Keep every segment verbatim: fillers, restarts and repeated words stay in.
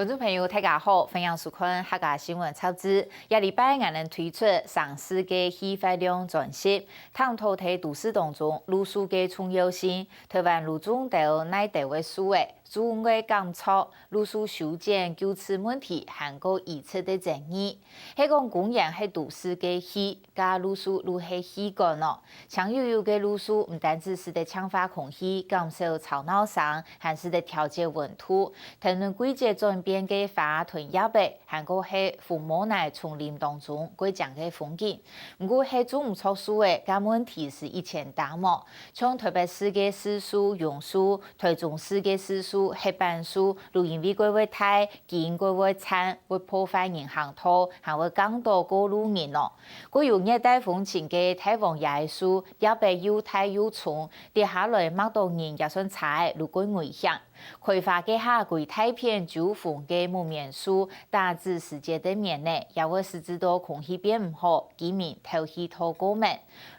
觀眾朋友，大家好，歡迎收看客家新聞雜誌。這禮拜，𠊎等推出城市个氣活量專輯，探討在都市當中，綠樹个重要性。台灣路中兜哪兜个樹仔，樹害減少，綠樹修剪、救治問題，還過移植个爭議。係講公園係都市个氣， 加綠樹就係氣管哦。青油油个綠樹毋單止使得淨化空氣，減少吵鬧聲，還使得調節溫度。天氣季節轉變个花同葉仔，還過係紅毛泥叢林當中過靚个風景。毋過係種毋著樹仔，該問題係一千擔哦。像台北市个市樹、榕樹、台中市个市樹、黑板樹，就因為過會大， 基因過會殘，會破壞人行道，還會驚到過路人哦。過有熱帶風情个大王椰樹，葉仔又大又重，跌下來硞到人也算差个，就過危險。開花該下歸大片酒紅个木棉樹，打子時節个棉呢，也會使致到空氣變毋好，居民敨氣透過敏。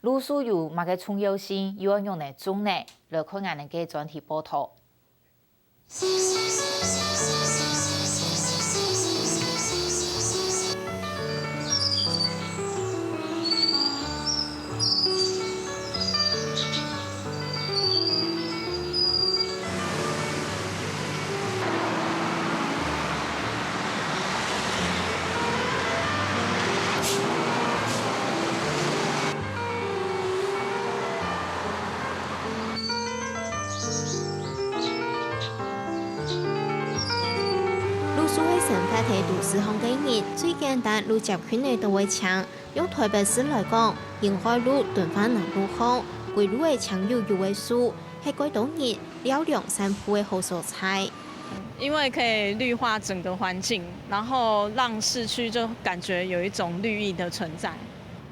綠樹有麼个重要性，又愛仰仔種呢？來看𠊎等个專題報導。 綠樹係生活在都市項个人，最簡單就接近得到个淨，用台北市來講，仁愛路、敦化南路項，歸路仔青油油个樹，係蓋多人尞涼散步个好所在。 因為可以綠化整個環境，然後讓市區就感覺有一種綠意的存在。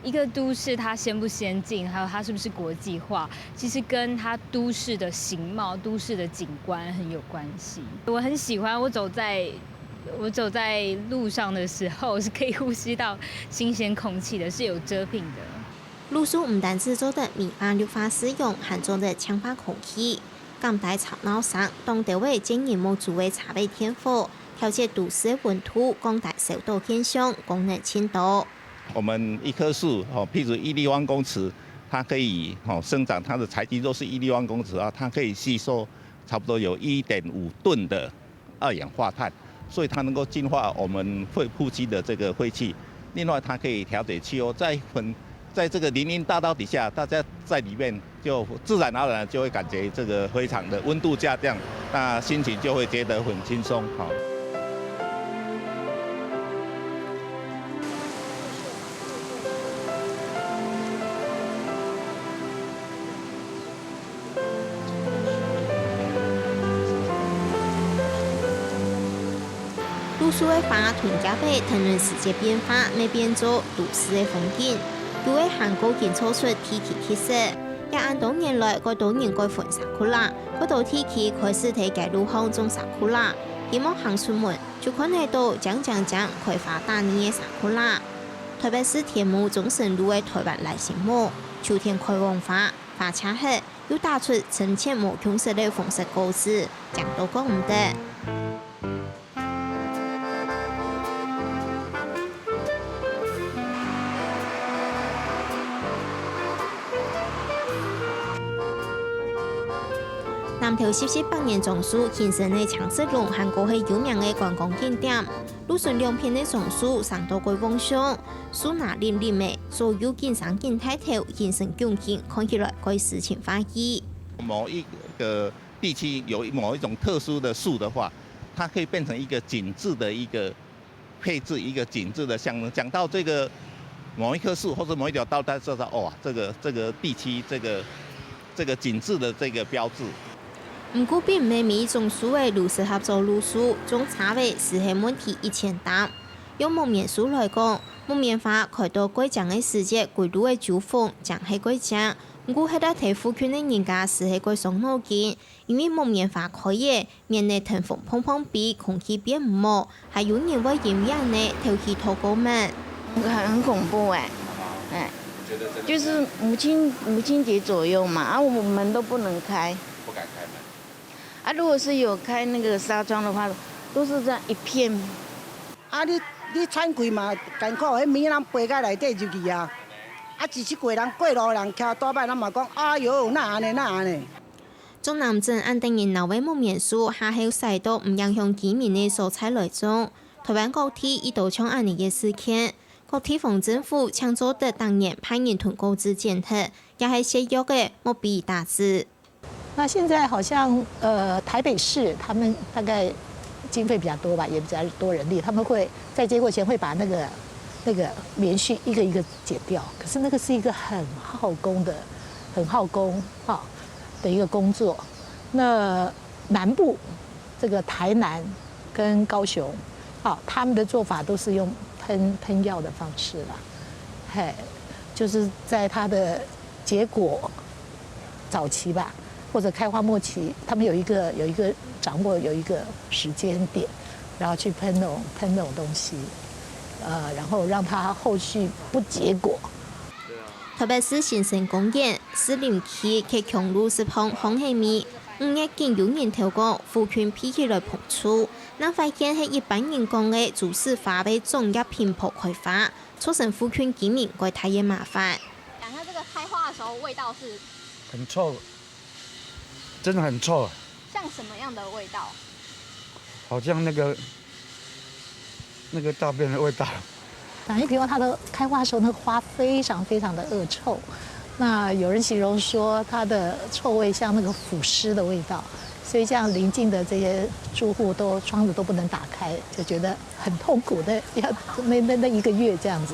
一個都市它先不先進，還有它是不是國際化，其實跟它都市的形貌、都市的景觀很有關係。我很喜歡，我走在我走在路上的時候是可以呼吸到新鮮空氣的，是有遮蔽的。綠樹毋單止做得美化綠化使用，還做得淨化空氣。 減低吵鬧聲，擋兜仔尖人毛竹仔柴仔電火，調節都市个溫度，降低燒著現象，功能盡多。我們一棵樹，哦，譬如一立方公尺，它可以哦生長，它的材積若是一立方公尺啊，它可以吸收差不多有一點五噸的二氧化碳，所以它能夠淨化我們肺呼吸的這個廢氣。另外，它可以調節氣候，在很在這個林蔭大道底下，大家在裡面 就自然而然就會感覺這個非常的溫度下降，那心情就會覺得很輕鬆，哈。綠樹个花同葉仔跈等時節變化，乜變做都市个風景。有个還過緊做出地區特色。 這恁多年來，蓋多人改分沙庫拉，蓋多地區開始在街路項種沙庫拉。希望行出門，就看得著靚靚靚開花打理个沙庫拉。台北市天母中山路个台灣來新木，秋天開黃花，花謝忒，又打出深淺無共色个紅色果子，靚到講毋得。 南投十四百年樟樹，金山个青石龍還過係有名个觀光景點。路脣兩片个樟樹生到蓋旺相，樹林林仔，左右緊生緊大條，緊生迥緊，看起來蓋詩情畫意。某一個地區有某一種特殊的樹的話，它可以變成一個景致的一個配置，一個景致的象徵。講到這個某一棵樹或者某一條道，大家知道，哇，這個這個地區這個這個景致的這個標誌。毋過並毋係每一種樹仔都適合做綠樹，種柴仔斯係問題一千擔。用木棉樹來講，木棉花開到蓋靚个時節，歸路个酒紅正係蓋靚。毋過歇在附近个人家斯係蓋傷腦筋， 因為木棉花開仔，免得跈風膨膨飛，空氣變毋好，還有人會因為恁呢敨氣透過敏。很很恐怖哎、哎，就是母親母親節左右嘛，啊我們都不能開。不敢開門。啊，如果是有開那個紗窗的話，都是这样一片。啊，你你喘气嘛，艱苦，迄物人飛到內底入去啊。啊，一隻个人過路的人騎大擺，人嘛講，哎喲，哪安尼哪安尼。竹南鎮恁得人惱个木棉樹，下後徙到毋影響居民个所在來種。台灣各地已多像恁呢个事件，各地方政府淨做得逐年派人同果子剪忒，也係削弱个目標打子。那现在好像呃台北市他们大概经费比较多吧，也比较多人力，他们会在结果前会把那个那个棉絮一个一个剪掉，可是那个是一个很耗工的、很耗工哈的一个工作。那南部这个台南跟高雄，好，他们的做法都是用喷喷药的方式啦，嘿，就是在它的结果早期吧，或者开花末期，他们有一个有一个掌握有一个时间点，然后去喷那种喷那种东西，呃，然后让它后续不结果。台北市新生公园、士林區克強路十巷巷仔尾，五月竟有人投稿附近飛起來膨樹，正發現係一般人講个竹屎花个種業品叢開花，造成附近居民較大个麻煩。讲一下这个开花的时候味道是很臭，真的很臭，像什么样的味道？好像那个那个大便的味道。反正比如它的开花的时候，那个花非常非常的恶臭。那有人形容说，它的臭味像那个腐尸的味道，所以这样邻近的这些住户都窗子都不能打开，就觉得很痛苦的，要那那那一个月这样子。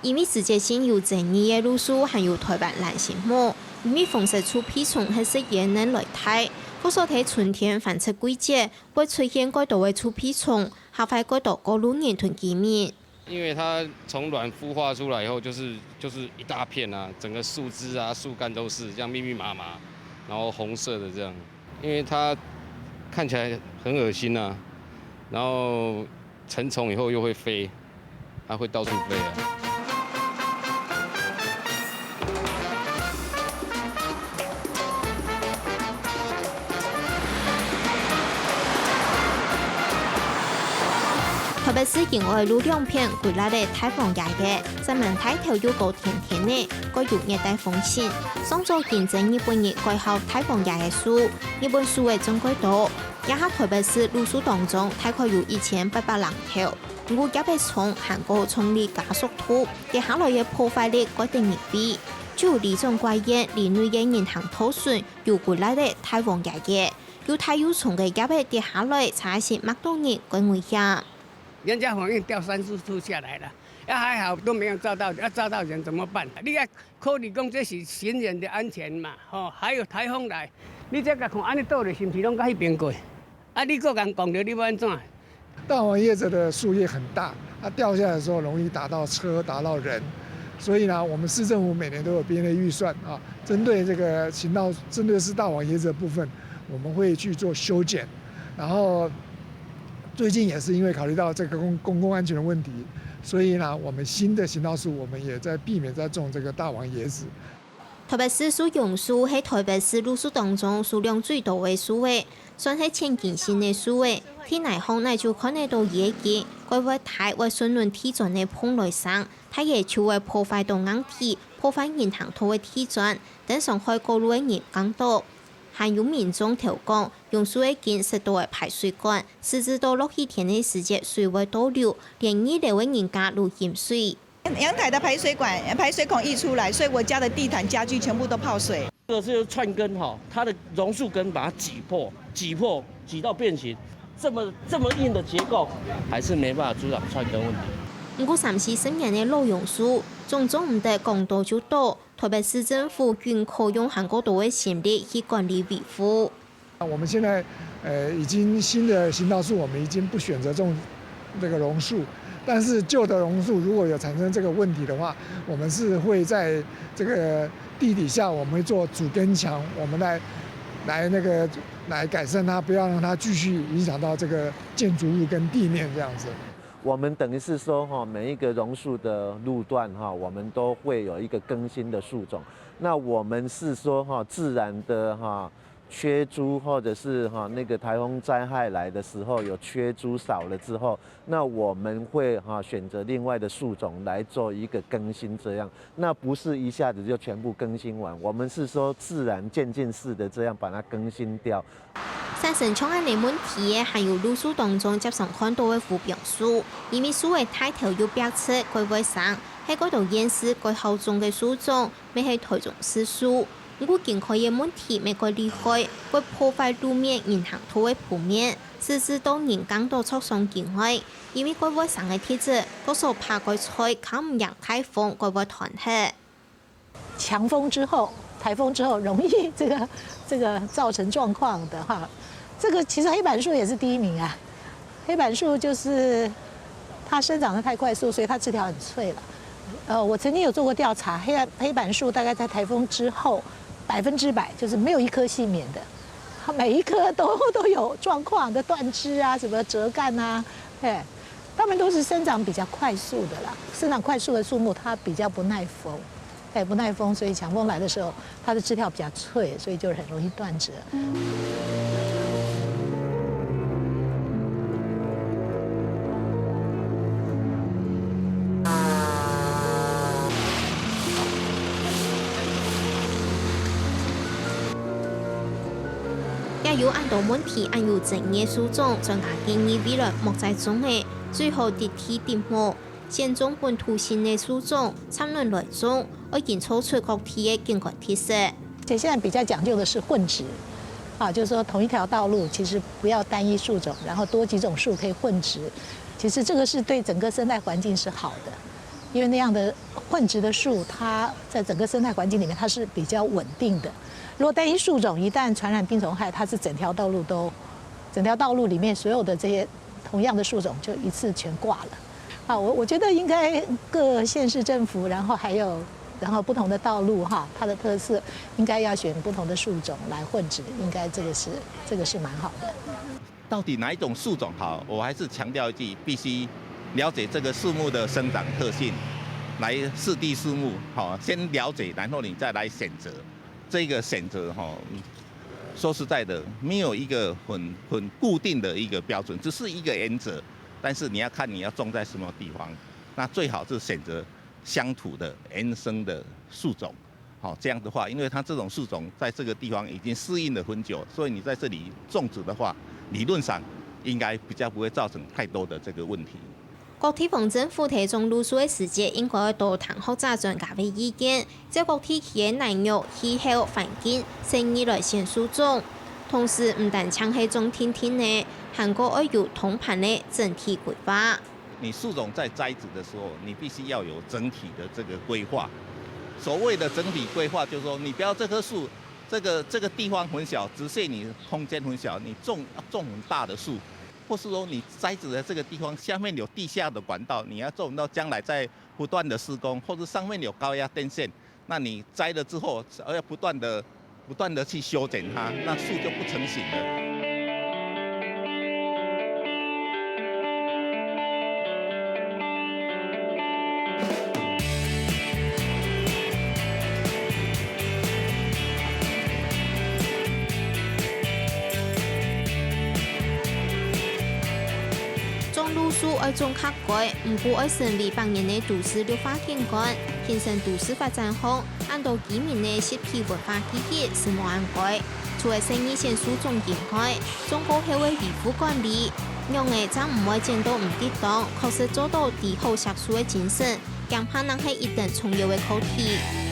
因為時節性有爭議个路樹還有台灣蘭心木，因為紅色臭屁蟲係食煙等來大，故所在春天繁殖季節會出現較多个臭屁蟲，嚇壞較多過路人同居民。因为它从卵孵化出来以后，就是就是一大片啊，整个树枝啊、树干都是这样密密麻麻，然后红色的这样，因为它看起来很恶心啊，然后成虫以后又会飞，它会到处飞啊。台北市仁愛路兩片歸類个大荒野个，正門大頭又高甜甜个，蓋有熱帶風情。上早經濟日本人改號大荒野个樹，日本樹仔種蓋多。這下台北市路樹當中，大概有一千八百零頭。 毋過夾仔蟲還過重力加速度，跌下來个破壞力蓋得人畏。就有里長怪怨，里內个人行道脣有歸類个大荒野个，又大又重个夾仔跌下來，差一息擘著人蓋危險。人家反映掉三四處下来了，啊，还好都没有照到，要照到人怎么办？你要考虑讲这是行人的安全嘛，吼，还有台风来，你这个看安尼倒落，是毋是拢到迄边过？ 啊，你个人讲着，你要安怎？大王椰子的树叶很大，它掉下来的时候容易打到车、打到人，所以呢，我们市政府每年都有编列预算啊，针对这个行道，针对是大王椰子的部分，我们会去做修剪，然后最近也是因为考虑到这个公公共安全的问题，所以呢，我们新的行道树我们也在避免再种这个大王椰子。台北市树榕树係台北市路樹当中數量最多个树仔，算係千金型个树仔。地泥項哪就看得到佢个根，蓋會大會順等地磚个縫來生，大个就會破壞到硬體，破壞人行道个地磚，等傷害過路个人更多。還有民眾投講，榕樹个根塞到个排水管，直至到落雨天个時節水會倒流，連二樓个人家都淹水。 阳台的排水管排水孔溢出来，所以我家的地毯家具全部都泡水。这个是串根哈，它的榕树根把它挤破，挤破，挤到变形，这么这么硬的结构，还是没办法阻挡串根问题。毋過三四十年个老榕樹，總種毋得講倒就倒，台北市政府盡可用還過多个心力去管理維護。 我们现在呃已经新的行道树，我们已经不选择种这个榕树，但是旧的榕树如果有产生这个问题的话，我们是会在这个地底下，我们会做阻根墙，我们来来那个来改善它，不要让它继续影响到这个建筑物跟地面这样子。我们等于是说哈，每一个榕树的路段哈，我们都会有一个更新的树种。那我们是说哈，自然的哈。缺株或者是哈那个台风灾害来的时候有缺株少了之后，那我们会哈选择另外的树种来做一个更新，这样那不是一下子就全部更新完，我们是说自然渐进式的这样把它更新掉。產生像恁呢問題个，還有路樹當中輒常看到个烏鬃樹，因為樹个大頭又必直，蓋會生，係蓋多縣市蓋好種个樹種，乜係台中市樹。毋過今晡个問題乜蓋厲害，會破壞路面、人行道个鋪面，甚至到人行道著傷危害。因為蓋會生个特質，各所爬蓋菜，扛毋贏大風，蓋會斷忒。 強風之後、颱風之後，容易这个这个造成状况的哈。这个其实黑板树也是第一名啊。黑板树就是它生长得太快速，所以它枝条很脆了。呃，我曾经有做过调查，黑黑板树大概在颱风之后，百分之百就是没有一棵幸免的，它每一棵都都有状况，都断枝啊，什么折干啊，哎，它们都是生长比较快速的啦。生长快速的树木，它比较不耐风。 哎，不耐风，所以强风来的时候，它的枝条比较脆，所以就很容易断折。也有恁多問題，恁有爭議个樹種，專家建議未來莫再種了，最好直接植木。 先種本土性个樹種，漸輪來種，愛緊找出各地个景觀特色。而且现在比较讲究的是混植，啊，就是说同一条道路其实不要单一树种，然后多几种树可以混植。其实这个是对整个生态环境是好的，因为那样的混植的树，它在整个生态环境里面它是比较稳定的。如果单一树种一旦传染病虫害，它是整条道路都，整条道路里面所有的这些同样的树种就一次全挂了。啊，我我觉得应该各县市政府，然后还有然后不同的道路哈，它的特色应该要选不同的树种来混植，应该这个是这个是蛮好的。到底哪一种树种好？我还是强调一句，必须了解这个树木的生长特性，来适地树木，好，先了解，然后你再来选择。这个选择哈，说实在的，没有一个很很固定的一个标准，只是一个原则。但是你要看你要种在什么地方，那最好是选择乡土的原生的树种。好，这样的话，因为它这种树种在这个地方已经适应了很久，所以你在这里种植的话，理论上应该比较不会造成太多的这个问题。各地方政府在种路樹个時節，應該愛多聽學者專家个意見，照各地區个耐熱、氣候、環境，適宜來選樹種。同時，毋單淨係種定定仔，還過愛有通盤个整體規劃。你树种在栽植的时候，你必须要有整体的这个规划。所谓的整体规划，就是说你不要这棵树，这个这个地方很小，植被你空间很小，你种种很大的树，或是说你栽植的这个地方下面有地下的管道，你要做到将来在不断的施工，或者上面有高压电线，那你栽了之后，要不断的不断的去修剪它，那树就不成形了。種路樹愛種較該，毋過愛成為百年个都市綠化景觀，形成都市發展項，恁多居民个實體文化記憶係無恁該。除了細義選樹種以外，種過後个維護管理，仰仔正毋會剪到毋得當，確實做到知好惜樹个精神，驚怕正係一等重要个課題。